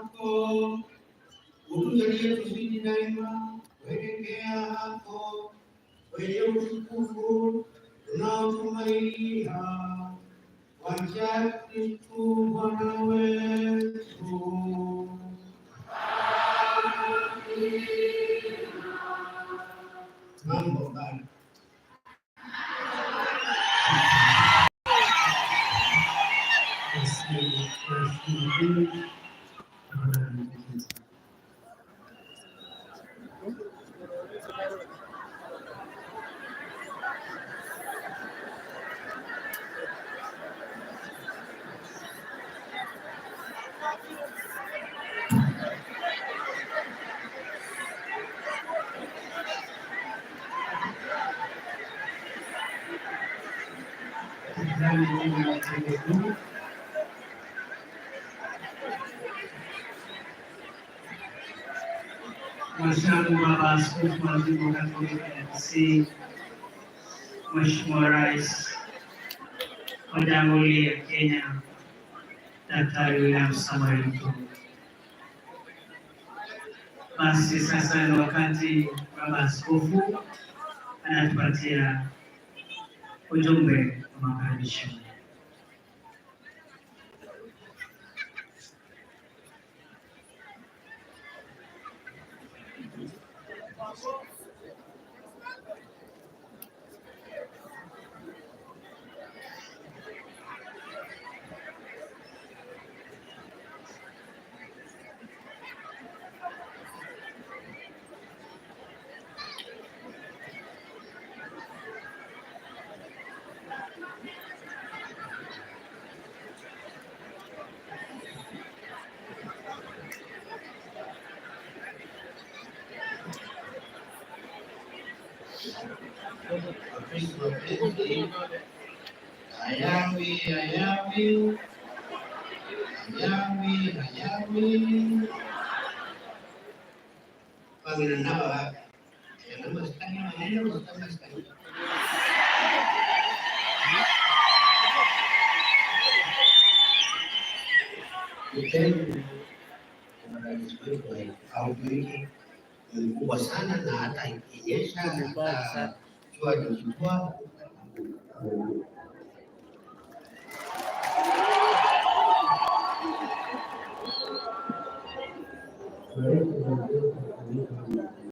wako, utujalie tuzidi daima kuelekea hapo kwenye utukufu tunaotumainia kwa njia ya Kristo Bwana wetu. Mambo bana. Shukrani tena waziri mkuu. Mhashamu Baba Askofu wa Jimbo Katoliki la Kisii, Mheshimiwa Rais wa Jamhuri ya Kenya Daktari William Samoei Ruto. Basi sasa ni wakati Baba Askofu anatupatia ujumbe wa makaribisho. Wakristo wapenzi, hayawi hayawi hayawi hayawi paminanawa maskani maneno maskani. Upendo wa rais wetu haujuiki ni mkubwa sana, na hata ikinyesha hata jua likikuwa.